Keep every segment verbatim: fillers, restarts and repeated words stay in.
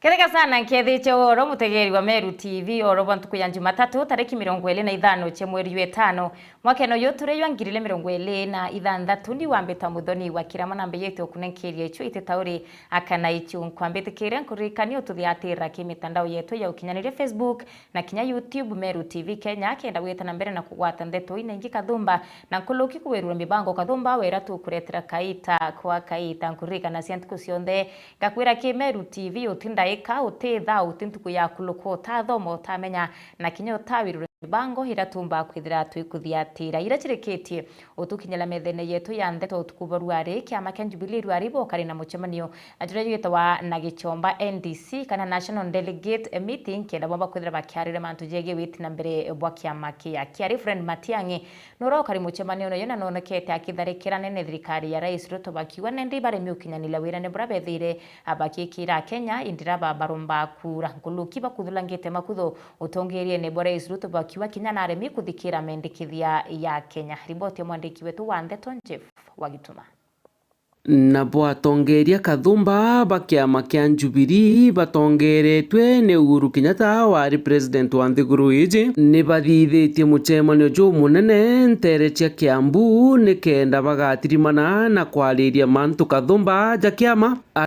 Ketheka sana nkethiche oro mutegeri wa Meru T V, oro bwa ntuku ya Jumatatu, tariki mirongo iri na ithano cia mweri jwa itano, mwakene uyu turi jwa ngiri ili mirongo iri na ithanthatu, ndi wambita muthoni wa kirama na mbeyete ukunenkeria ichu ititauri akana ichu. Nkwambitikire nkuririkania ututhiatira ki mitandao yetu ya ukinyaniria, Facebook na kinya YouTube, Meru T V Kenya, kenda gwita na mbere na kugwata ndeto ina ingi kathumba na nkuluki kuwirura mibango kathumba wera tukuretera kaita kwa kaita. Nkuririkanacia ntuku cionthe ngakwira ki Meru T V uti ndaika, uti thaa, uti ntuku ya kuluka, utathoma, utamenya na kinya utawirura mibango ira tuumba kwithira twikuthiatira. Ira cirikitie utukinyira methene yetu ya ndeto utuku bwa ruari, kiama kia Jubilee ruari bokari na mucemanio na juria jwitawa na Gichomba N D C kana National Delegate Meeting, kenda bomba kwithira bakiarire mantu jegie witi na mbere bwa kiama kia kia Reverend Matiang'i. Nurokari mucemanio noyo na nonekete akitharikira nene thirikari ya Rais Ruto bakiuga nende ibaremi ukinyaniria wirane buria bethire abagikira Kenya indira babaromba kura. Nkuluki bakuthulangite makutho utongeriene bwa Rais Ruto bakiuga kinya naremi kuthikira mendikithia ya Kenya. Riboti ya mwandiki wetu wa ndeto Jeff Wagituma. Nabo atongeria kathumba ba kiama kia Jubilee batongeretwe ni Uhuru Kenyatta wari president wa nthiguru iji ni bathithitie mucemanio jumunene ntere cia Kiambu nikenda bagatirimana na kwariria mantu kathumba ja kiama. A-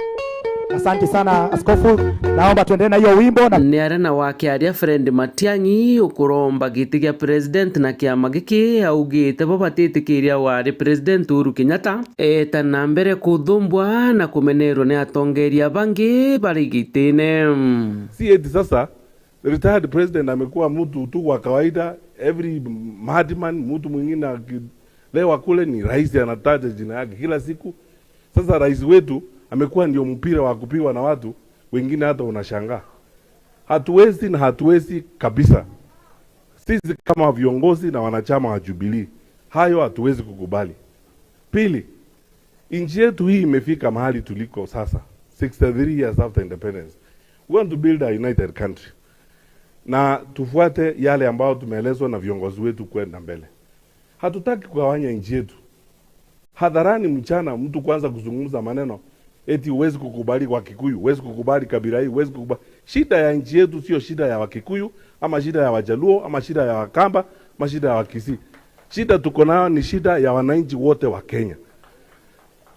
Asante sana, Askofu. Naomba tuendelee na hiyo wimbo na Ni aria na wakiaria Fred Matiang'i ukuromba giti gia president na kiama giki augite bo batitikiria wari president Uhuru Kenyatta eta na mbere kuthumbwa na kumenerwa ni atongeria bangi bari gitine. Si eti sasa retired president amekuwa mtu tu wa kawaida, every madman, mtu mwingine akilewa kule ni rais anataja jina yake kila siku. Sasa rais wetu amekuwa ndio mpira wa kupigwa na watu wengine, hata unashangaa. Hatuwezi na hatuwezi kabisa. Sisi kama viongozi na wanachama wa Jubilee, hayo hatuwezi kukubali. Pili, nchi yetu hii imefika mahali tuliko sasa, sixty-three years after independence. We want to build a united country. Na tufuate yale ambayo tumeelezwa na viongozi wetu kwenda mbele. Hatutaki kugawanya nchi yetu. Hadharani mchana mtu kwanza kuzungumza maneno eti huwezi kukubali wa Kikuyu, huwezi kukubali kabila hii, huwezi kukubali. Shida ya nchi yetu sio shida ya Wakikuyu, ama shida ya Wajaluo, ama shida ya Wakamba, ama shida ya Wakisii. Shida tuko nayo ni shida ya wananchi wote wa Kenya.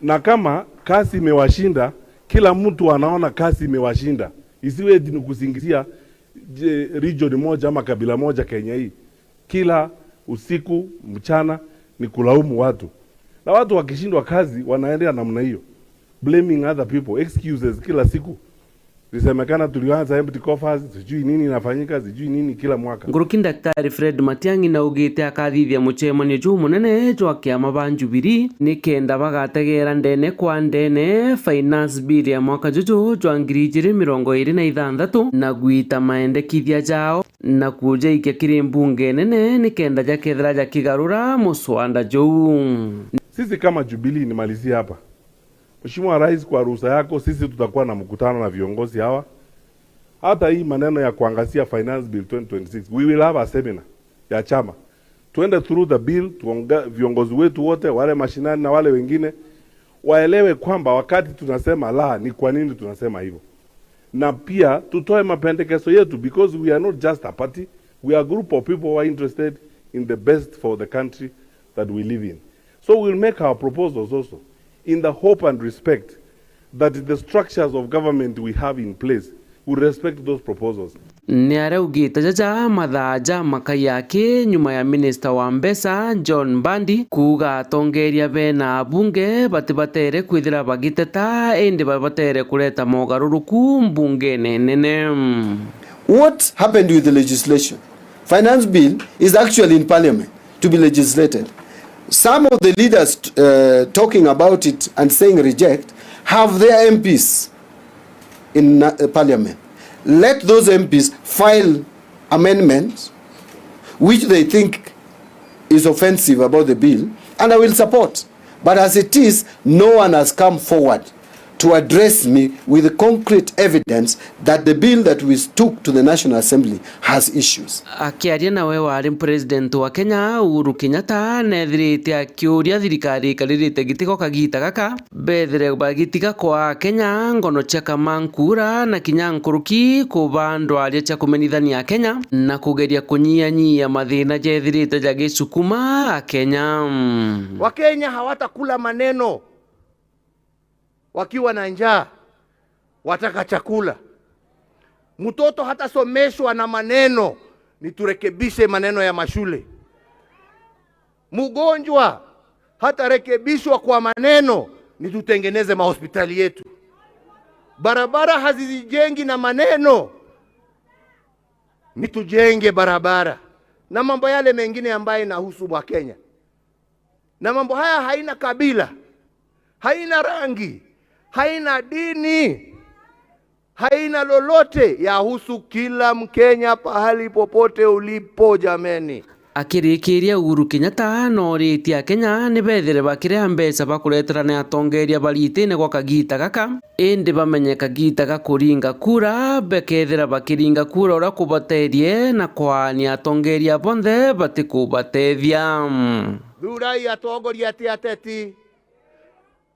Na kama kazi imewashinda, kila mtu anaona kazi imewashinda. Isiwe eti ni kusingizia, je, region moja ama kabila moja Kenya hii. Kila usiku, mchana, ni kulaumu watu. Na watu wakishindwa kazi, wanaendelea namna hiyo. Blaming other people, excuses kila siku. Lisemekana tulianza empty coffers, sijui nini inafanyika, sijui nini kila mwaka. Nguruki Daktari Fred Matiang'i naugite akathithia mucemanio jumunene jwa kiama ba Jubilee nikenda bagategera ndene kwa ndene finance bill ya mwaka juju jwa ngiri ijiri mirongo iri na ithanthatu na gwita maendekithia jao na kujaikia kiri mbunge nene nikenda jakethira jakigarura muswanda juu. Sisi kama Jubilee, nimalizie hapa. Mheshimiwa Rais, kwa ruhusa yako, sisi tutakuwa na mkutano na viongozi hawa. Hata hii maneno ya kuangazia Finance Bill twenty twenty-six, we will have a seminar ya chama. Tuende through the bill, tuonge-, viongozi wetu wote, wale mashinani na wale wengine, waelewe kwamba wakati tunasema la, ni kwa nini tunasema hivyo. Na pia tutoe mapendekezo yetu, because we are not just a party, we are a group of people who are interested in the best for the country that we live in. So we'll make our proposals also in the hope and respect that the structures of government we have in place will respect those proposals. Ni araugite jaja mathaa ja makai aki nyuma ya minista wa mbeca John Mbadi kuuga atongeria bena abunge batibatere kwithira bagiteta, indi babatere kureta mogaruruku mbungene nene. What happened with the legislation? Finance bill is actually in parliament to be legislated. Some of the leaders, uh, talking about it and saying reject have their M Ps in, uh, parliament. Let those M Ps file amendments which they think is offensive about the bill, and I will support. But as it is, no one has come forward to address me with concrete evidence that the bill that we took to the National Assembly has issues. Akiaria nawe wari president wa Kenya Uhuru Kenyatta nethirite akiuria thirikari ikaririte gitiko kagita gaka bethire bagitiga kwa Kenya ngono cia kamankura na kinya nkuruki kuba ndwaria cia kumenithania Kenya na kugeria kunyihanyihia mathina jethirite jagicukuma Akenya. Wakenya hawatakula maneno wakiwa na njaa, wataka chakula. Mtoto hatasomeshwa na maneno, ni turekebishe maneno ya mashule. Mgonjwa hatarekebishwa kwa maneno, ni tutengeneze mahospitali yetu. Barabara hazijijengi na maneno, ni tujenge barabara. Na mambo yale mengine ambayo inahusu Wakenya. Na mambo haya haina kabila, haina rangi, haina dini, haina lolote, yahusu kila Mkenya pahali popote ulipo jameni. Akirikiria Uhuru Kenyatta noritie Akenya ni bethire bakiria mbeca bakuretera ni atongeria bari itine gwa kagita gaka, indi bamenye kagita ga kuringa kura, bekethira bakiringa kura uria kubateethie na kwaania atongeria bonthe batikubatethia. Thurai atongoria ti ateti.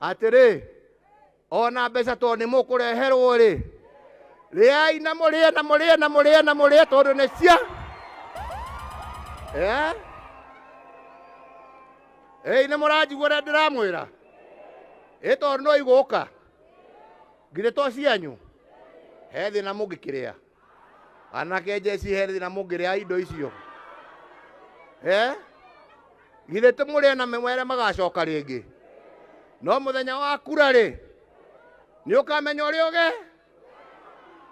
Atiri, ona mbeca tondu ni mukureherwo ri, riai na murie na murie na murie na murie tondu ni cia. Eh? Ei, ni muranjigua uria ndiramwira? I tondu no iguka. Githĩ to cianyu? He thĩna mũngĩkĩrĩa? Anake njeci he thĩna mũngĩrĩa indo icio? Eh? Githĩ ti mũrĩa na mĩmwere magacoka rĩngĩ? No mũthenya wa kura rĩ, nĩ ũkamenya ũrĩa ũge?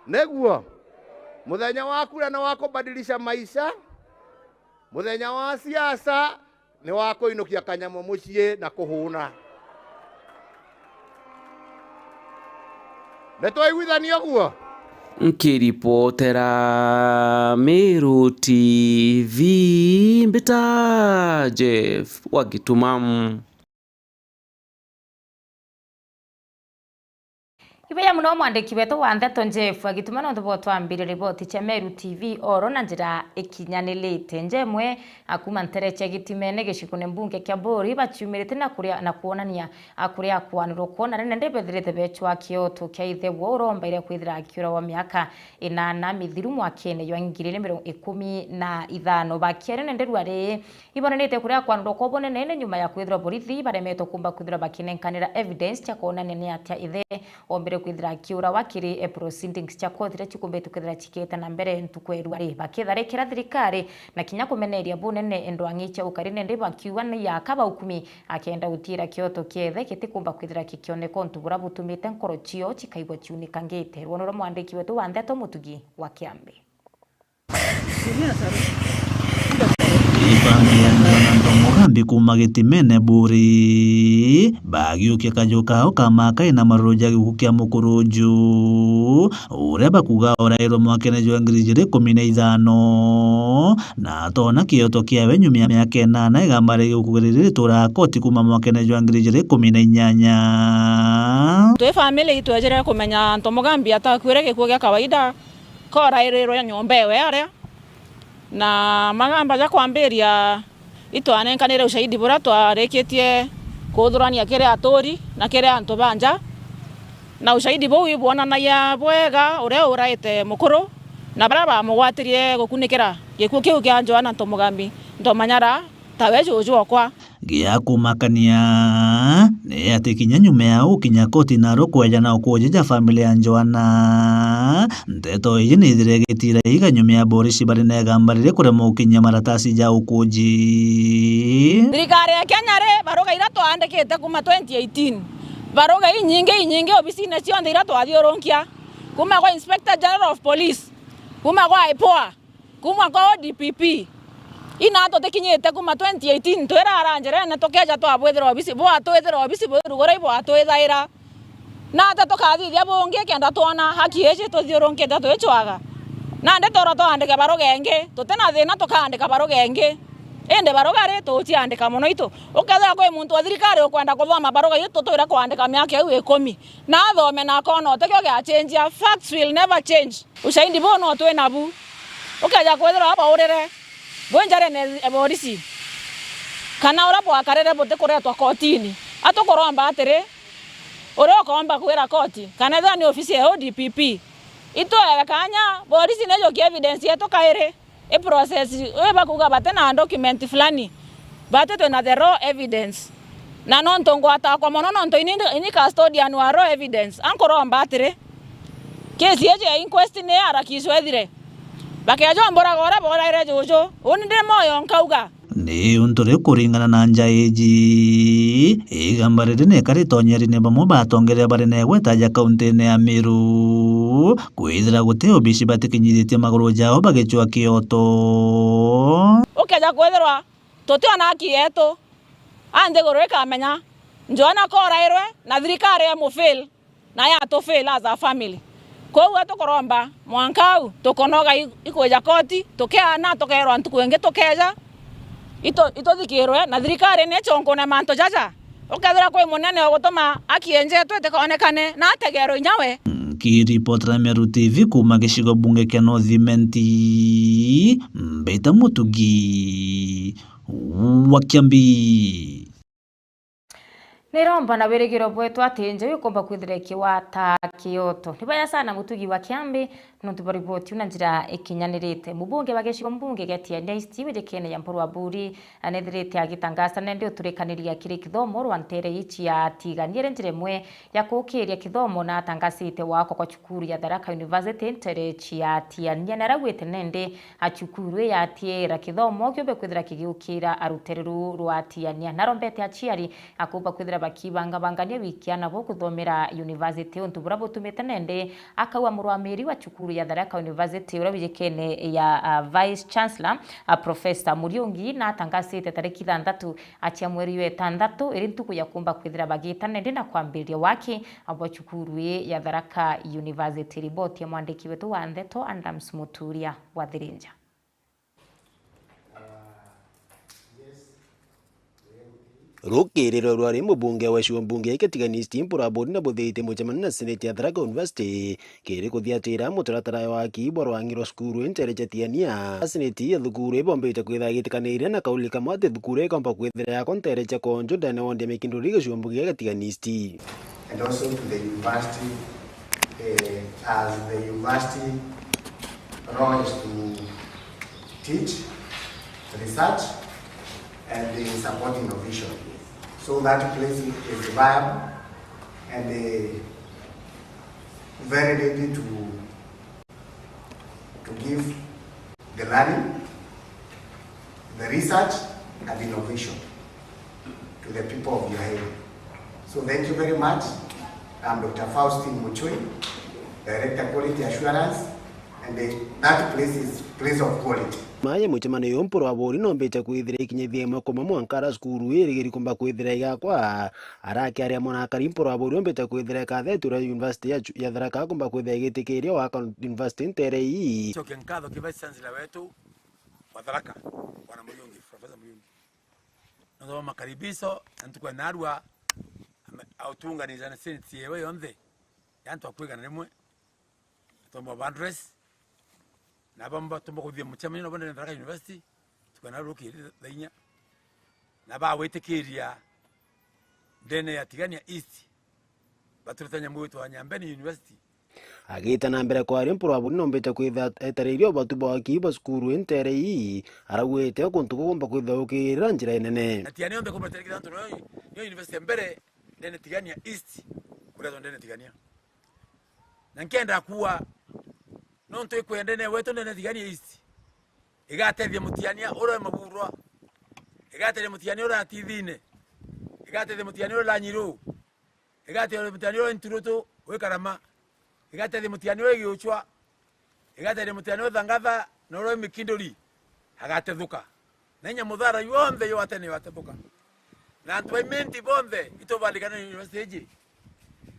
Nĩguo. Mũthenya wa kura nĩ wa kũbadilisha maisha. Mũthenya wa siasa nĩ wa kũinũkia kanyamũ mũciĩ na kũhũna. Nĩ twaiguithania ũguo? Nkiripotera Meru T V, mbita Jeff wa Gituma. Ibuya muno mwandiki wetu wa ndeto Jeff Agituma nontu bwa twambirie riboti cia Meru T V oro na njira ikinyanirite. Njemwe akuma ntere cia Gitimene gicigone mbunge kia Buri baciumirite na kuria na kwonania a kuria kwanirwo kwona rene ndibethirite becwa kioto kia ithe wo urombaire kwithira akiura wa miaka inana mithiru mwakene jwa ngiri igiri na mirongo ikumi na ithano. Bakiaria na nderu ari Ibonanite kuria kwanurwa kwa bunenene nyuma ya kwithirwa borithi baremetwe kumba kwithirwa bakinenkanira evidence cia kwonania ni atia ithe ombire kwithira akiura wa kiri, eh, proceedings cia court iria cikumbite kwithira cikiite na mbere ntuku ya irua ri bakitharikira thirikari na kinya kumeneria bunene endwang'i cia ukari nende bakiuga ni yaka baukumi akenda gutiira kioto kia ithe gitikumba kwithira gikioneka untu buria butumite nkoro cio cikaigua ciunikangite. Rwono rwa mwandiki wetu wa ndeto Mutugi wa Kiambi. Ibambi ya Jonathan Mugambi kuuma Gitimene Buri, bagiukia kaju kao ka makai na maruru ja gikuku kia mukuru uju, uria bakuga orairwe mwakene jwa ngiri ijiri ikumi na ithano, na atona kioto kiawe nyuma ya miaka inana igamba ria gikuku riria rituraga koti kuuma mwakene jwa ngiri ijiri ikumi na inyanya. Twi family itwejire kumenya Anto Mugambi atakuire gikuo gia kawaida, korairirwe nyomba ewe aria, na magamba ja kwambiria itwanenkanire ushahidi buria twarikitie kuthurania kiri aturi na kiri antu ba nja, na ushahidi buu ibwonanagia bwega uria uraite mukuru na baria bamugwatirie gukunikira gikuo kiu kia Joana Ntomugambi Ntomanyara tawe juju okwa. Gia kumakania ni ati kinya nyuma ya gukinya koti na rukweja na ukuji ja family ya Joana, nteto iji ni ithire gitira iga nyuma ya borisi bari na igamba riri kuremwa gukinyia maratasi ja ukuji. Thirikari ya Kenya ri, baruga iria twaandikite kuma twenty eighteen, baruga inyingi inyingi obisine cionthe iria twathiurunkia, kuma kwa Inspector General of Police, kuma kwa IPOA, kuma kwa O D P P. Ina tutikinyite kuma twenty eighteen, twirara njerene tukeja twabwithira obisi, bwatwithira obisi bwirugura ibwatwithaira. Na ata tukathithia bungi kenda twona haki iji tuthiurunkite twicwaga? Nandi toro twaandike baruga ingi, tutina thina tukaandika baruga ingi. Indi baruga ri tuciandika mono itu. Ukethira kwi muntu wa thirikari ukwenda kuthoma baruga itu, tutwire kwandika miaka iu ikumi. Na athome na akona utikio giachenjia. Facts will never change. Ushahidi buu no twi nabu. Ukeja kwithirwa abaurire bwi njarene ya borisi, kana uria bwakarire butikuretwa kotini, atukuromba atiri, uria ukomba kwira koti, kana ethira ni ofisi ya O D P P, itwewe kanya, borisi nijukie evidence yetu kairi. I process ii bakuuga bati na document fulani, bati twina the raw evidence. Na nontu ngwatakwa mono nontu ini, ini custodian wa raw evidence, ankuromba atiri, case iji ya inquest ni iharakishwe ithire. Bakeja umburaga uria boraire juju, uni ndi moyo nkauga. Ni untu riu kuringana na nja iji, igamba riri ni karitonya ri ni bamwe batongeria bari na igweta ja kauntine ya Meru, kwithira guti obici batikinyithitie maguru jao bagicua kioto. Ukeja kwithirwa tutiona haki yetu, a nthiguru ikamenya Joana korairwe na thirikari ya mufail na yatufail as a family. Kwou atukuromba mwanka au tukonoga i-, ikwija koti, tukeana, tukeerwa ntuku ingi tukeja, itu-, ituthikirwe na thirikari ni ichonkune mantu jaja. Ukethira kwi munene ugutuma haki yenjetwe itikaonekane, na ategerwe inya we. Nkiripotera Meru T V kuuma gicigo bunge kia North Imenti, Mbita Mutugi wa Kiambi. Niromba na wirigiro bwetu ati nja iu ikumba kwithira ikiwata kioto. Ni baya sana Mutugi wa Kiambi, nontu bwa riboti iu na njira ikinyanirite. Mubunge wa gicigo mbunge gia Tigania East wijikene ya Mpuru Aburi, anethirite agitangasa nende uturikaniria kiri kithomo rwa ntere ici ya Tigania iri njira imwe ya kuukiria kithomo na atangasite waakwa kwa cukuru ya Tharaka University ntere ici ya Tigania. Na arauite nende a cukuru ii yatiira kithomo kiumbe kwithira kigiukira aruteri ruu rwa Tigania. Narombete aciari akumba kwithira bakibangabangania wikia nabo kuthomera university, untu buria butumite nende akauga murwamiri wa cukuru ya Tharaka University uria wijikene ya, ah, Vice Chancellor, ah, Professor Muriungi, na atangasite tariki ithanthatu acia mweri jwa itantatu iri ntuku ya kumba kwithira bagita nende na kwambiriria waki bwa cukuru ii ya Tharaka University. Riboti ya mwandiki wetu wa ndeto Adams Muturia wa Thirinja. Rukiriro rwari mubunge wa gicigo mbunge kia Tigania East Mpuru Aburi na buthiite mucemanio na seneti ya Tharaka University kiri kuthiatira mutaratara wa waki bwa rwang'i rwa cukuru ii ntere cia Tigania. Seneti ya thukuru ii bombite kwithira igitikaniria na kauli kamwe ati thukuru ii ikomba kwithira yakwa ntere cia Konjo ndene wondi ya Mikinduri gicigo mbunge gia Tigania East. And also to the university, eh, as the university role is to teach, research, and in supporting innovation. So that place is viable and, eh, very ready to, to give the learning, the research, and innovation to the people of your area. So thank you very much. I'm Doctor Faustin Muchui, Director Quality Assurance, and the, that place is place of quality. Nyuma ya mucemanio uyu Mpuru Aburi nombite kwithira ikinyithia imwe kuma mwanka ara cukuru ii irigiri kumba kwithira igakwa. Arakiaria mwana akari Mpuru Aburi ombite kwithira ikathetwe uria university ya chu-, ya Tharaka akumba kwithira igitikiria waka university ntere ii. Cokia nkatho ki Vice Chancellor wetu wa Tharaka, Bwana Muriungi, Professor Muriungi. Nontu bwa makaribisho na ntuku ya narua ame-, autunganiria na seneti yewe yonthe ya antu akwigana rimwe. Atomba ba address, na bamwe batomba kuthithia mucemanio nabo ndene Tharaka University, tukana rukiri thaa inya, na bawitikiria ndene ya Tigania East, baturite nyamu gwitwa Nyambene University. Agita na mbere kwaria, Mpuru Aburi nombite kwitha etariirie ubatu bwa waki bwa cukuru ii ntere ii, araugite kuntu kugomba kwitha gukirira njira inene. Na Tigania yonthe kumba tariki ithanthatu, niyo, niyo university ya mbere ndene Tigania East, kuretwa ndene Tigania. Na nkenda kuuga, nontu ikwenda ndene wetu ndene Tigania East, igatethia mutiania uria wi Maburwa, igatethia mutiania uria wi Tithine, igatethia mutiania uria wi Lanyiru, igatethia mutiania uria wi Nturutu, wi Karama, igatethia mutiania uria wi Giuchwa, igatethia mutiania uria wi Thangatha na uria wi Mikinduri, agatethuka. Na inya muthara yonthe yo atene yo atethuka. Na antu ba Imenti bonthe itubalika na university iji.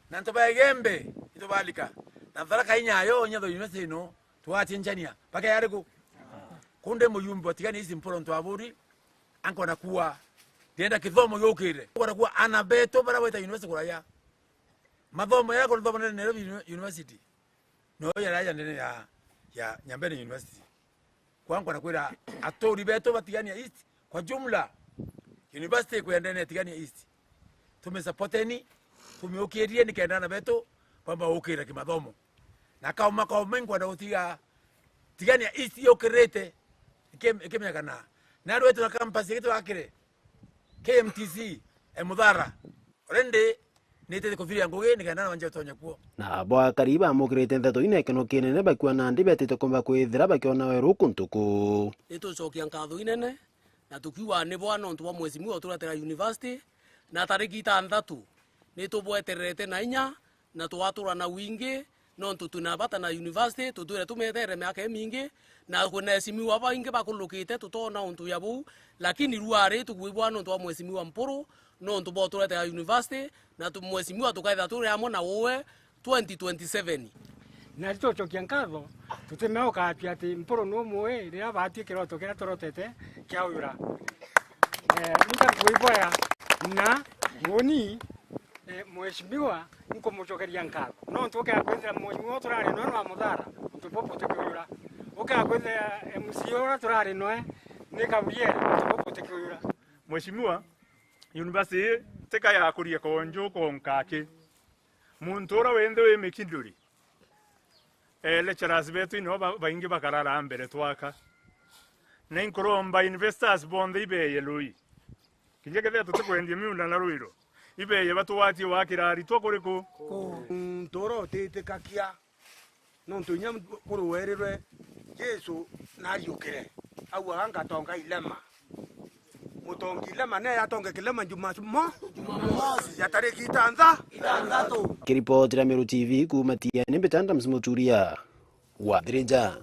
Na antu ba Igembe itubalika. Na Tharaka inyayo inya tho university ino, twacinjania. Mpaka yari ku? Kunde muyumbi wa Tigania East Mpuru Aburi, Ankwenda kuwa, ndienda kithomo giukire. Ankwenda kuwa ana betu baria baita university kuraya. Mathomo ya kuthomanira Nairobi Uni-, University. No yaraja ndene ya, ya Nyambene University. Kwa ankwenda kwira aturi betu ba Tigania East, kwa jumla, university ikwenda ndene ya Tigania East. Tumisupporteni, tumiukirie nikenda ana betu bamba gukira kimathomo. Na kauma kauma inkwenda gutiga Tigania East yukirite iki-, ikimiaka na. Na rwetu na campus igitwakire K M T C e Muthara. Already nitete kuthiria ngugi nikenda na wanje utonye kuo. Na abo akari bamukirite nteto ina ikeno kinene bakiuga nandi betite kumba kwithira bakiona weru kuntu kuu. Nitucokia nkatho inene na tukiuga ni bwa nontu bwa mheshimiwa uturetera university, na tariki itantatu nitubwetererete na inya na twatura na wingi, nontu twina bata na university, tutwire tumetere miaka imingi, na kwina mheshimiwa baingi bakurukite tutoona untu ya buu, lakini ruari tugwibwa nontu bwa mheshimiwa Mpuru, nontu bwa uturetera university, na tu-, mheshimiwa tukaithira turi amwe na uwe twenty twenty-seven. Na tucokia nkatho, tutimea ukatwia ati Mpuru numui riria baatwi kiroto kiria turotete kiaura. Eh, ninka kuiboya na nguni, eh, mheshimiwa, nkumucokeria nkatho. Nontu ukea kwithira mheshimiwa turari noe wa Muthara, untu bubu butikiura. Ukea kwithira M C A uria turari noe ni Gabriel, untu bubu butikiura. Mheshimiwa, university ii tika ya kuria konju konka aki. Muntu uria winthe wi Mikinduri, eh, lecturers betu inio ba-, baingi bakarara mbere twaka. Na inkuromba investors bonthe ibeye rui. Kinya kethira tutikwendia miunda na ruiro, ibeye batugwatie gwakira aritwa kuriku? Muntu uria utitikakia, nontu inya kuruerirwe Jesu nariukire, augaga, "Ngatonga irema." Mutongi irema ne atonge kirema Jumamosi, Jumamosi ya tariki itantha-, itantatu. Kiripotira Meru T V kuuma Tiani, mbita Adams Muturia wa Thirinja.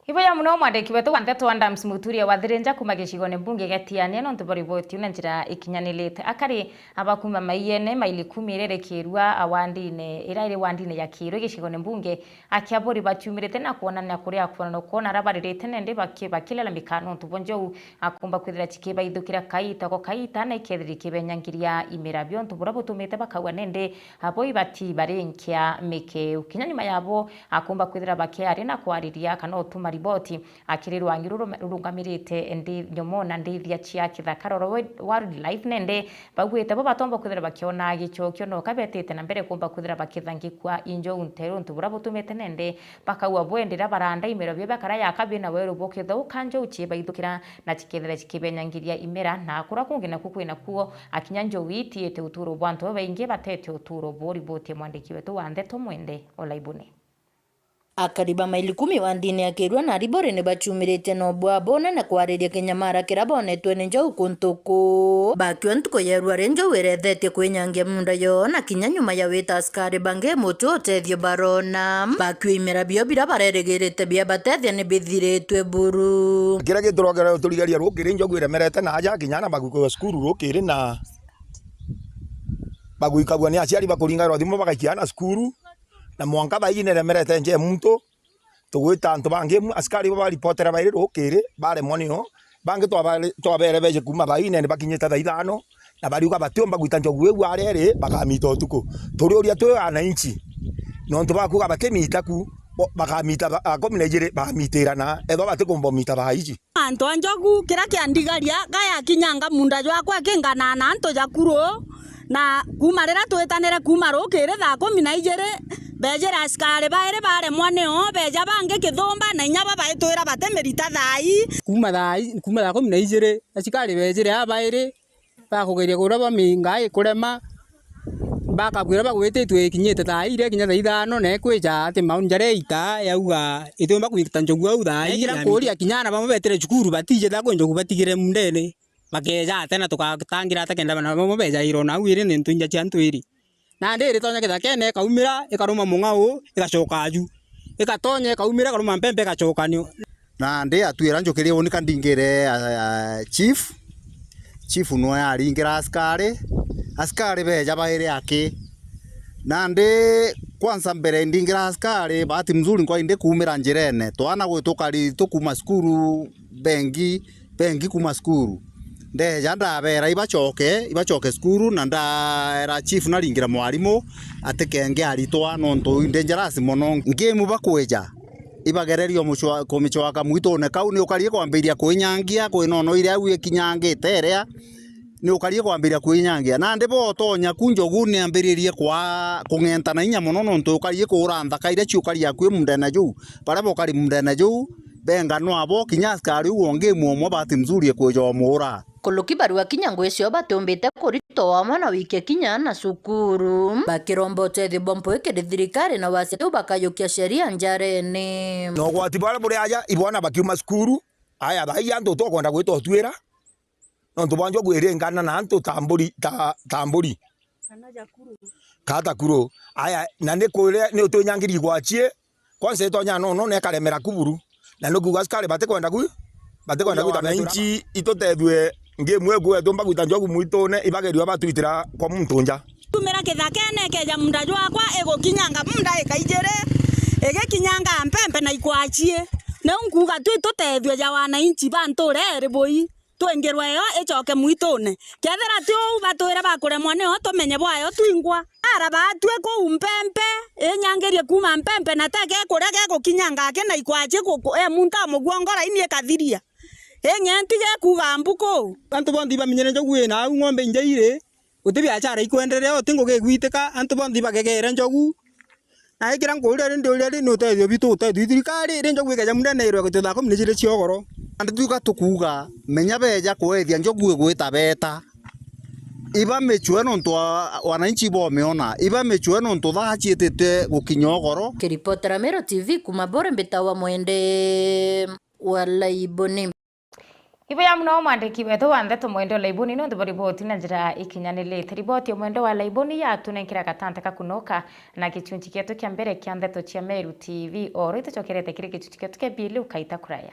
Ibo ya muno mwandiki wetu wa nteto Adams Muturia wa Thirinja kuuma gicigone mbunge gia Tiania nontu bwa riboti iu na njira ikinyanirite. Akari aba kuuma Maiyene, maili kumi iria iri Kirua, a wandine, iria iri wandine ya Kirua gicigone mbunge, akia bori baciumirite na kwonania kuria kwonana kwona ara baririte nende baki-, bakilalamika nontu bwa njou akumba kwithira cikibaithukira kaita ko kaita na ikethira ikibenyangiria imera biontu buria butumite bakauga nende abo ibati bari nkia mikeu. Kinya nyuma yabo akumba kwithira bakiaria na kwariria kana utuma riboti akiri rwangi ruru-, rurungamirite ndi nyomo na ndithia cia kithaka roro wi-, wildlife nende bauite bo batomba kwithira bakiona gicokio no kabetite na mbere kumba kwithira bakithangikua injou nteru untu buria butumite nende bakaua bwendera baranda imero bio bakara yaka bina weru bukithauka njou cibaithukira na cikethira cikibenyangiria imera na kura kungi naku kwina kuo akinya njou itiite uturo bwa antu babaingi batete uturo buribotie mwandiki wetu wa ndeto Mwende Olaibuni. Akari ba maili kumi wa ndini ya Kirua na Aribori ni baciumiritie na ubwa bona na kwariria kinyamara kiria bonetwe ni njou kuntu kuu. Bakiwa ntuku ya irua ri njou irethetie kwinyangia munda yo na kinya nyuma ya wita askari bangi muti utethio barona. Bakiwa imera bio biria barerigirite bia batethia ni bithiritwe buru. Kiria giturogera turigaria rukiri njou iremerete na aja kinya na bagwikagua cukuru rukiri na bagwikagua ni aciari bakuringairwa thimu bagaikia ana cukuru. Na mwanka thaa iji niremerete nje muntu, tugwita antu bangi, askari bo baripotera bairi rukiri, baremwa nio, bangi twabare-, twabere beje kuuma thaa ine ni bakinyite thaa ithano, na bariuga batiumba gwita njogu iu aria iri, bakamita utuku. Turiuria twi wananchi, nontu bakuuga bakimita ku, bo-, bakamita thaa kumi na ijiri, bamitirana, ethwa batikumba umita thaa iji. Antu a njogu, kiria kiandigaria, gayakinyanga munda jwakwa kinganaa na antu ja kuru, na kuuma riria twitanire kuuma rukiri thaa kumi na ijiri, bejire askari bairi baremwa nio, beja bangi kithumba, na inya bo baitwira batimirita thaa ii. Kuuma thaa i-, kuuma thaa kumi na ijiri, askari bejire aa bairi, bakugeria kuria bwa minga ikurema, bakabwira bagwititwe ikinyite thaa iria kinya thaa ithano, na ikwija ati mauni jaria ita yauga itiumba kwita njogu au thaa ii. Kira nkuria kinya ana bamwe betire cukuru batije thaa kwi njogu batigire mundene, bakeja ate na tugatangira ate kenda bana bamwe bejairwo nau iri ni ntu inja cia ntu iri. Nandi iritonya kithakene, ikaumira, ikaruma mung'ao, igacoka aju. Igatonya, ikaumira, ikaruma mpempe, igacoka nio. Nandi atwira njukirie unika ndingire, a, a, chief. Chief nwe aringira askari. Askari beja bairi aki. Nandi kwanza mbere ndingira askari, bahati mzuri nkwa indi kuumira njirene. Twana gwitukari tukuma cukuru, bengi, bengi kuma cukuru. Ndeeja ndabeera ibacoke, ibacoke cukuru, na ndaera chief naringira mwarimu atikenge aritwa nontu i dangerous mono. Ngemu bakwija, ibagereria umucwa-, kumicwaka mwitune kau, ni ukarie kwambiria kwinyangia, kwi nono iria au ikinyangite iria, ni ukarie kwambiria kwinyangia. Nandi bo utonya ku njogu ni ambiririe kwa kung'enta na inya mono, nontu ukarie kuura nthaka iria ciukari akui mundene juu. Baria bukari mundene juu, benga nwabo, kinya askari u o ngemu umwe bahati mzuri ikwija umuura. Kuluki barua kinya ngui cio batiumbite kuritwa wamwe na wike kinya na cukuru. Bakiromba utethio bwa mpwi kiri thirikari na wasia tu bakayukia sheria njarene. Na ugwati baria buri aja, ibwana bakiuma cukuru, aya thaa ii antu tukwenda gwita utwira, nontu bwa njogu iringana na antu ta mburi, ta, ta mburi. Kana jakuru. Kata kuru. Aya, na ni kuria, ni utwinyangiri igwachie, kwanza itonya nono na ikaremera ku buru. Na ni kuuga askari batikwenda ku, batikwenda gwita wananchi itutethue ngemu iku etu mba gwita njogu mwitune, ibagerio batwitira kwa muntu nja. Tumira kithakene ikeja munda jwakwa, igukinyanga munda ikaijiri, igikinyanga mpempe na ikwachie. Niu nkuuga tu itutethue ja wananchi ba ntura iri bui. Twingirwe yo icoke mwitune. Kethira ti uu, batwire bakuremwa nio tumenye bwayo twingwa. Ara baatue kuu mpempe, inyangirie kuuma mpempe, na teke kuria gegukinyanga aki na ikwachie ku-, ku-, e muntu amuguongora ini ikathiria. Ing'enti gekuuga mbu kuu. Antu bonthe ibamenyere njogu ina au ng'ombe injairi, guti biachara ikwenderea, uti ngugi igwitika, antu bonthe ibagegere njogu. Na ikira nkuuria ri, ndiuria ri, ni utethio bitu utethio i thirikari, ri njogu ikeja mundene irwe guti thaa kumi na ijiri cia ugoro. Nandi tuga tukuuga, menya beja kwethia njogu igwita beta. Iba micwe nontu wa, wananchi bomiona. Iba micwe nontu thaa ciitite gukinya ugoro. Kiripotera Meru T V kuma Bore mbitawa Mwende wa Laiboni. Ibuya muno mwandiki wetu wa ndeto Mwende wa Laiboni nontu bwa riboti na njira ikinyanirite. Riboti ya Mwende wa Laiboni yatunenkira gatante ka kunoka na gichunchi gietu kia mbere kia ndeto cia Meru T V. Oro itucokerete kiri gichunchi gietu kia biili ukaita kuraya.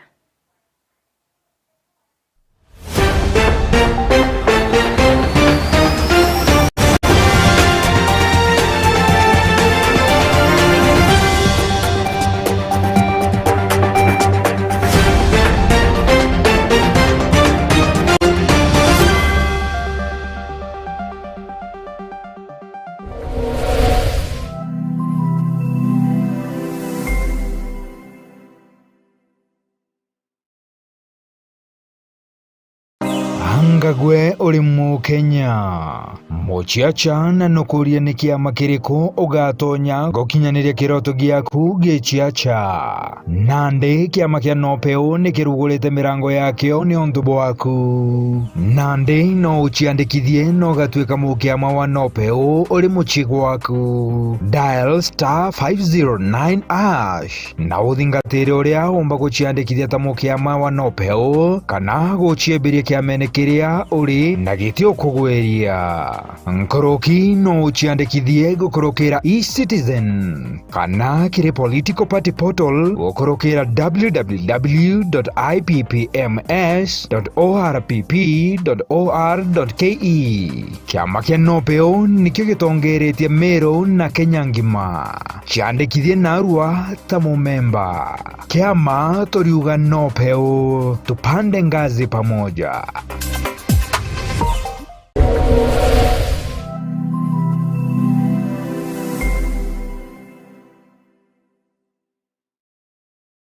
Anga gwe uri Mukenya? Muciaca na nukuria ni kiama kiriku ugatonya gukinyaniria kiroto giaku giciaca? Nandi kiama kia Nopeu ni kirugurite mirango yakio niuntu bwaku. Nandi no uciandikithie na ugatuika mukiama wa Nopeu uri mucii gwaku. Dial star five zero nine hash. Na uthingatire uria umba guciandikithia ta mukiama wa Nopeu, kana guciembiria kiamene kiria uri na giti ukugwiria. Nkuruki no uciandikithie gukurukira eCitizen, kana kiri political party portal gukurukira w w w dot i p p m s dot o r p p dot o r dot k e. Kiama kia Nopeu nikio gitongeretie Meru na Kenya ngima. Ciandikithie narua ta mumemba. Kiama turiuga Nopeu, tupande ngazi pamoja.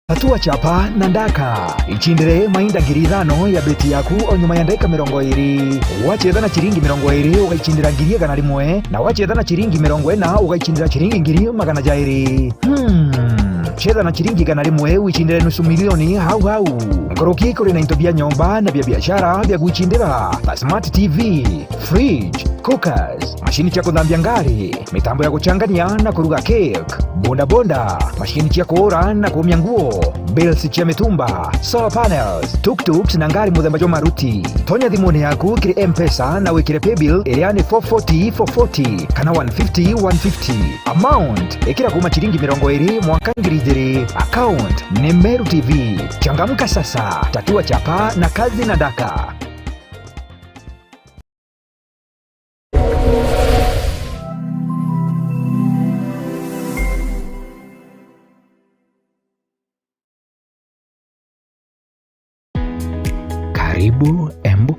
Tatua chapa na ndaka. Ichindire mainda ngiri ithano ya beti yaku o nyuma ya ndagika mirongo iri. Wacheza na chiringi mirongo iri, ugaichindira ngiri igana rimwe, na wacheza na chiringi mirongo ina, ugaichindira chiringi ngiri magana jairi. Hmm. Cheza na chiringi igana rimwe, wichindire nusu milioni hau hau. Nkuruki kuri na into bia nyomba na bia biashara bia gwichindira, ta smart T V, fridge, cookers, mashini cia kuthambia ngari, mitambo ya guchangania na kuruga cake, bodaboda, mashini cia kuura na kuumia nguo, bills cia mitumba, solar panels, tuk-tuks na ngari muthemba jwa Maruti. Tonya thimuni yaku kiri M-Pesa na wikire paybill iria ni four forty four forty kana one fifty one fifty. Amount, ikira kuuma chiringi mirongo iri mwanka ngiri ijiri. Account ni Meru T V. Changamka sasa, tatua chapa na kazi na ndaka.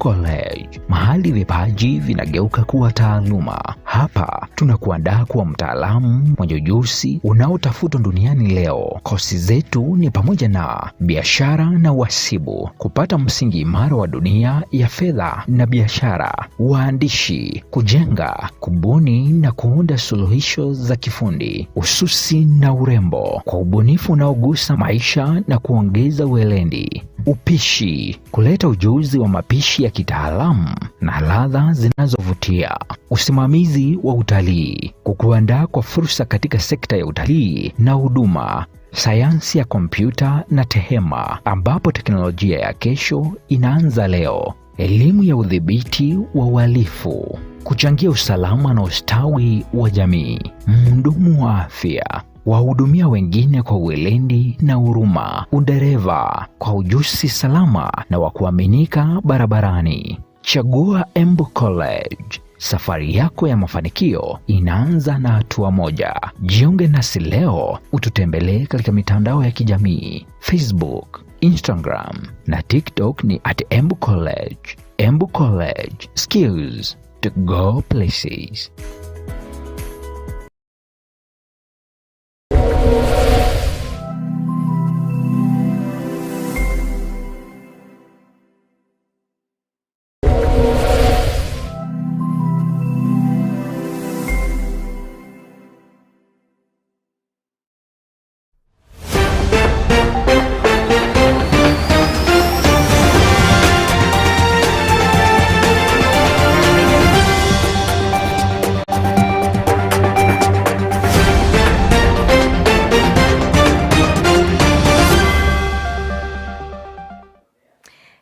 College, mahali vipaji vinageuka kuwa taaluma. Hapa tunakuandaa kuwa mtaalamu mwenye ujuzi unaotafutwa duniani leo. Kosi zetu ni pamoja na biashara na uhasibu, kupata msingi imara wa dunia ya fedha na biashara, uandishi, kujenga, kubuni na kuunda suluhisho za kifundi, ususi na urembo, kwa ubunifu unaogusa maisha na kuongeza weledi, upishi, kuleta ujuzi wa mapishi ya kitaalamu na ladha zinazovutia, usimamizi wa utalii, kukuandaa kwa fursa katika sekta ya utalii na huduma, sayansi ya kompyuta na tehema, ambapo teknolojia ya kesho inaanza leo. Elimu ya udhibiti wa uhalifu, kuchangia usalama na ustawi wa jamii. Mhudumu wa afya, wahudumia wengine kwa weledi na huruma. Udereva, kwa ujuzi salama na wa kuaminika barabarani. Chagua Embu College. Safari yako ya mafanikio inaanza na hatua moja. Jiunge nasi leo, ututembelee katika mitandao ya kijamii, Facebook, Instagram na TikTok ni at Embu College. Embu College, skills to go places.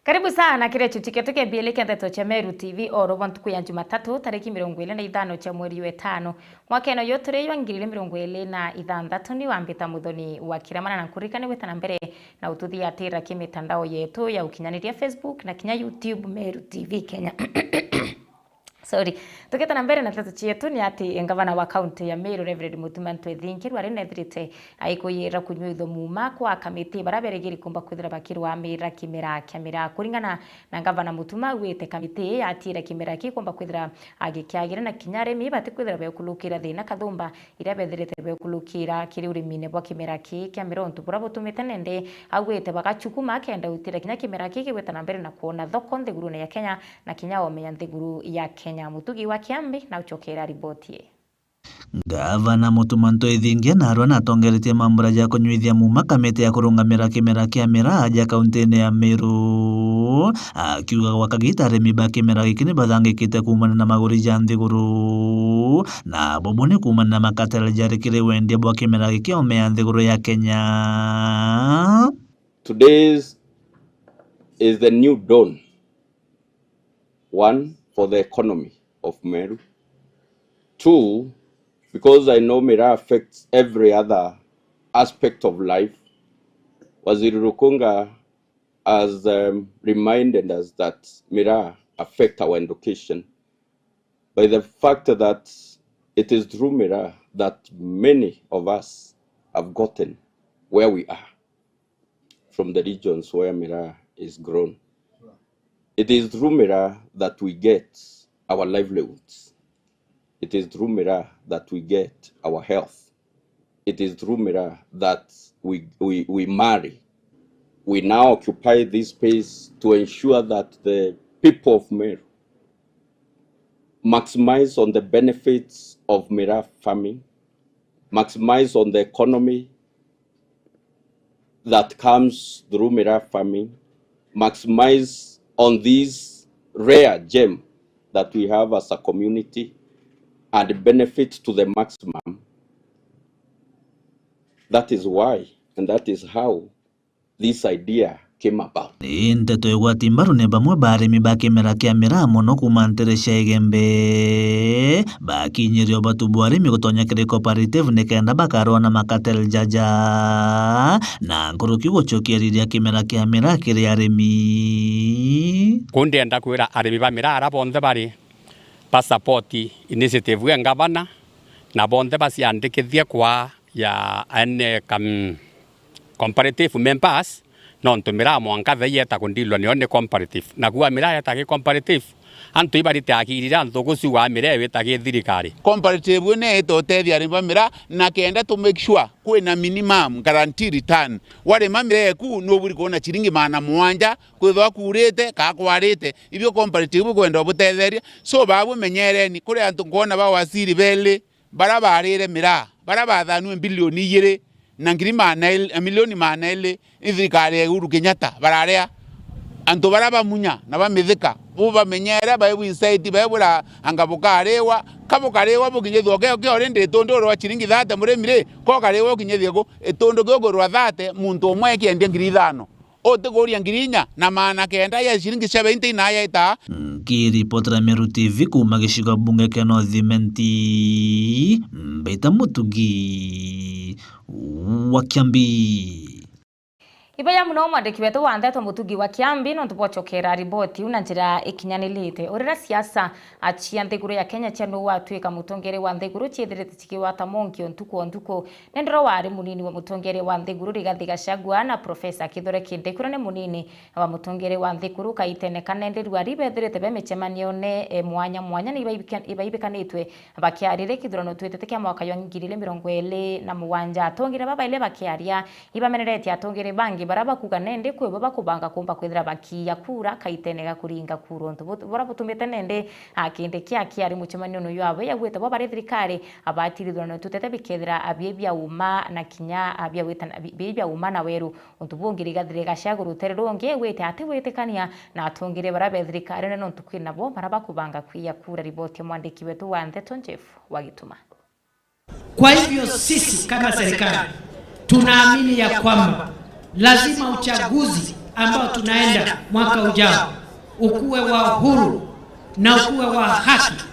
Karibu sana kiri chuchi kietu kia mbili kia ndeto cia Meru T V oro bwa ntuku ya Jumatatu, tariki mirongo iri na ithano cia mweri wa itano, mwakene uyu turi jwa ngiri igiri mirongo iri na ithanthatu. Ni wambita Muthoni wa Kiramana, na nkuririkane gwita na mbere na ututhiatira ki mitandao yetu ya ukinyaniria, Facebook na kinya YouTube, Meru T V Kenya. Sorry. Tukieta na mbere na ndeto cietu, ni ati ngavana wa kaunti ya Meru, Reverend Mutuma M'Ethingia, ari nethirite aikuyira kunyuithua muuma kwa kamiti baria berigiri kumba kwithira bakirwamira kimera kia miraa. Kuringana na ngavana Mutuma, augite kamiti ii yatira kimera ki kumba kwithira gikiagira, na kinya arimi batikwithira bekulukira thina kathumba iria bethirite bekulukira kiri urimine bwa kimera kii kia miraa, untu buria butumite nende augite bagachukuma kenda utira kinya kimera kii kigwita na mbere na kwona thoko nthigurune ya Kenya na kinya omenya nthiguru ya Kenya. Mutugi wa Kiambi na ucokera riboti ii. Ngavana Mutuma M'Ethingia narua natongeretie mambura ja kunyuithia muuma kamiti ya kurungamira kimera kia miraa ja kauntine ya Meru, akiuga gwa kagita arimi ba kimera giki ni bathangikite kuumania na maguri ja nthiguru, na bubu ni kuumania na makatele jari kiri wendia bwa kimera giki omea nthiguru ya Kenya. Today is the new dawn. One, for the economy of Meru. Two, because I know miraa affects every other aspect of life. Waziri Rukunga has, um, reminded us that miraa affect our education by the fact that it is through miraa that many of us have gotten where we are, from the regions where miraa is grown. It is through miraa that we get our livelihoods. It is through miraa that we get our health. It is through miraa that we, we, we marry. We now occupy this space to ensure that the people of Meru maximize on the benefits of miraa farming, maximize on the economy that comes through miraa farming, maximize on this rare gem that we have as a community and benefit to the maximum. That is why and that is how this idea came about. Ni nteto igwati mbaru ni bamwe ba arimi ba kimera kia miraa mono kuuma ntere cia Igembe, bakinyirie ubatu bwa arimi gutonya kiri cooperative nikenda bakarwa na makatel jaja na nkuruki gucokia riri ya kimera kia miraa kiri arimi. Ku ndienda kwira arimi ba miraa ara bonthe bari ba support initiative ya ngavana, na bonthe baciandikithie kwa ya ene kam-, cooperative members, Nontu miraa mwanka thaa ii yeta kundilwa nio ni comparative. Na kuuga miraa yeta ki comparative, antu ibarite akiri iria ntuku ciugaa miraa iwita ki thirikari. Comparative ino iita utethia arimi ba miraa, na kenda to make sure kwina minimum guarantee return. Warima miraa eku, nuburi kwona ciringi magana mugwanja, kwithwa kuurite, kaa kwarite. Ibio comparative ikwenda ubutetheria. So, babu menyereni, kuri antu nkwona ba wasiri beli, baria baarire miraa, baria baathanue mbilioni ijiri na ngiri magana ili, milioni magana ili, ni thirikari ya Uhuru Kenyatta bararia. Antu baria bamunya na bamithika, bu bamenyere, bae bu inside, bae bura anga bukariwa, ka bukariwa bukinyithua kio, kio already itundu rwa ciringi thate murimi ri, ko kariwa ukinyithie ku, itundu kiu kirwa thate, muntu umwe ekiendia ngiri ithano. Utiguria ngiri inya na magana kenda ya ciringi seventy na yaita. Nkiripotera Meru T V kuuma gicigo bunge kia North Imenti, Mbaita Mutugi wa Kiambi. Ibeya muno mwandiki wetu wa ndeto Mutugi wa Kiambi, nontu bwocokera riboti iu na njira ikinyanilite. Urira siasa cia nthiguru ya Kenya cia nuu watwika mutongeri wa nthiguru ciithirite cikigwata monkio ntuku o ntuku. Nendero wari munini wa mutongeri wa nthiguru Rigathi Gachagua na Professor Kithure Kindiki uria ni munini wa mutongeri wa nthiguru kaitene kanenderua ari bethirite be micemanione, eh, mwanya mwanya ni ibaibika-, ibaibikanitwe bakiarire kithurano twitite kia mwaka jwa ngiri igiri mirongo iri na mugwanja. Atongeri baba baili bakiaria, ibameneretie atongeri bangi baria bakuga nende kwi bo bakubanga kumba kwithira bakiiya kura kaitene ga kuringa kura. Untu bu-, buria butumite nende, a, Kindiki akiari mucemanione uyu awe yaugite bo bari thirikari, abatiri thurano tutete bikethira abie bia uma na kinya abia witana-, bi-, bie bia uma na weru. Untu bungi Rigathi Gachagua rutere rungi wite ati witikania na atongeri baria be thirikari, na nontu kwina bo baria bakubanga kwiya kura. Riboti ya mwandiki wetu wa ndeto Jeff Wagituma. Kwa hivyo sisi kama serikali tunaamini ya kwamba lazima uchaguzi ambao tunaenda mwaka ujao ukuwe wa uhuru na ukuwe wa haki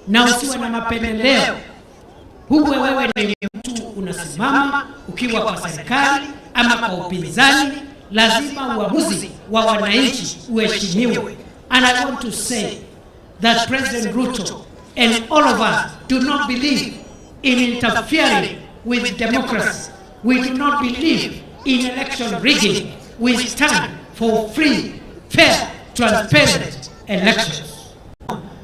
na usiwe na mapendeleo. Uwe wewe ni mtu unasimama ukiwa kwa serikali ama kwa upinzani, lazima uamuzi wa wananchi uheshimiwe. And I want to say that President Ruto and all of us do not believe in interfering with democracy. We do not believe in election rigging. We stand for free, fair, transparent elections.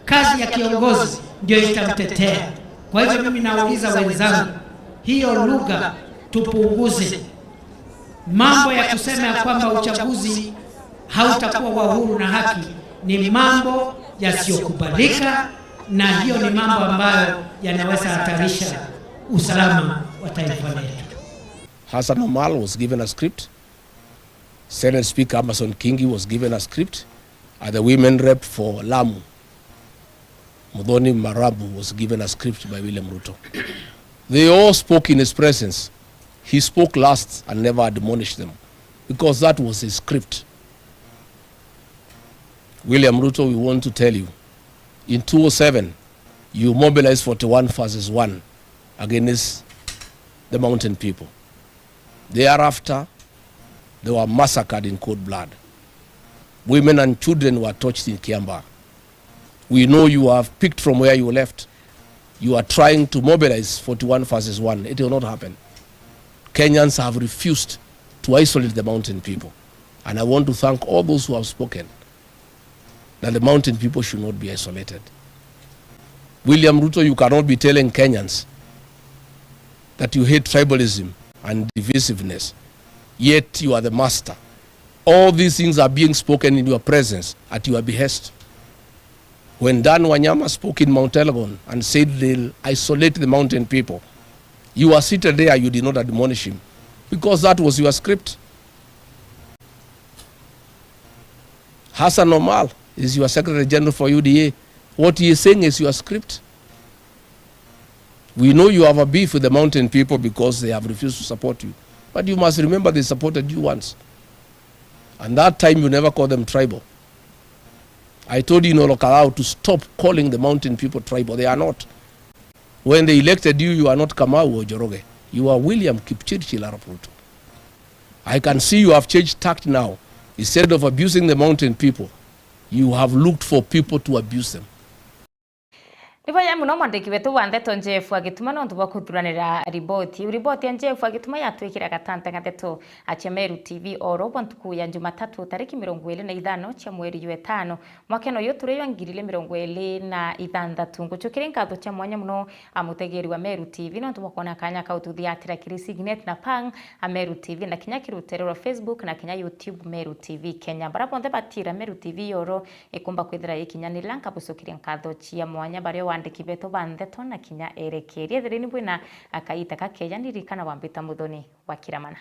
Kazi ya kiongozi ndio itamtetea. Kwa hivyo mimi nauliza wenzangu, hiyo lugha tupunguze. Mambo ya kusema ya kwamba uchaguzi hautakuwa wa huru na haki ni mambo yasiyokubalika, na hiyo ni mambo ambayo yanaweza hatarisha usalama wa taifa letu. Hassan Omar was given a script. Senate Speaker Amason Kingi was given a script. And the women rep for Lamu, Muthoni Marabu, was given a script by William Ruto. They all spoke in his presence. He spoke last and never admonished them, because that was his script. William Ruto, we want to tell you, in two oh seven, you mobilized forty-one versus one against the mountain people. Thereafter, they were massacred in cold blood. Women and children were torched in Kiambaa. We know you have picked from where you left. You are trying to mobilize forty-one versus one. It will not happen. Kenyans have refused to isolate the mountain people. And I want to thank all those who have spoken that the mountain people should not be isolated. William Ruto, you cannot be telling Kenyans that you hate tribalism and divisiveness, yet you are the master. All these things are being spoken in your presence, at your behest. When Dan Wanyama spoke in Mount Elgon and said they'll isolate the mountain people, you were seated there, you did not admonish him, because that was your script. Hassan Omar is your Secretary General for U D A. What he is saying is your script. We know you have a beef with the mountain people because they have refused to support you. But you must remember they supported you once. And that time you never called them tribal. I told you in Olokalao to stop calling the mountain people tribal. They are not. When they elected you, you are not Kamau or Njoroge. You are William Kipchirchir Arap Ruto. I can see you have changed tact now. Instead of abusing the mountain people, you have looked for people to abuse them. Ni bwega mono mwandiki wetu wa ndeto Jeff wa Gituma nontu bwa kuthuranira riboti. Riboti ya Jeff wa Gituma yatwikira gatante ga ndeto cia Meru T V oro bwa ntuku ya Jumatatu tariki mirongo iri na ithano cia mweri jwa itano mwaka uyu turi jwa ngiri igiri mirongo iri na ithanthatu. Ngucukiri nkatho cia mwanya mono a mutegeri wa Meru T V nontu bwa kwona kanya ka ututhiatira kiri Signet na Pang a Meru T V na kinya kiri rutere rwa Facebook na kinya YouTube Meru T V Kenya. Bara bonthe batira Meru T V oro ikumba kwithira ikinyanira, nkabucukiria nkatho cia mwanya baria wandiki betu ba ndeto na kinya erekeria. Ethirini bwina akaita kakeja ndirikana wambita Muthoni wa Kiramana.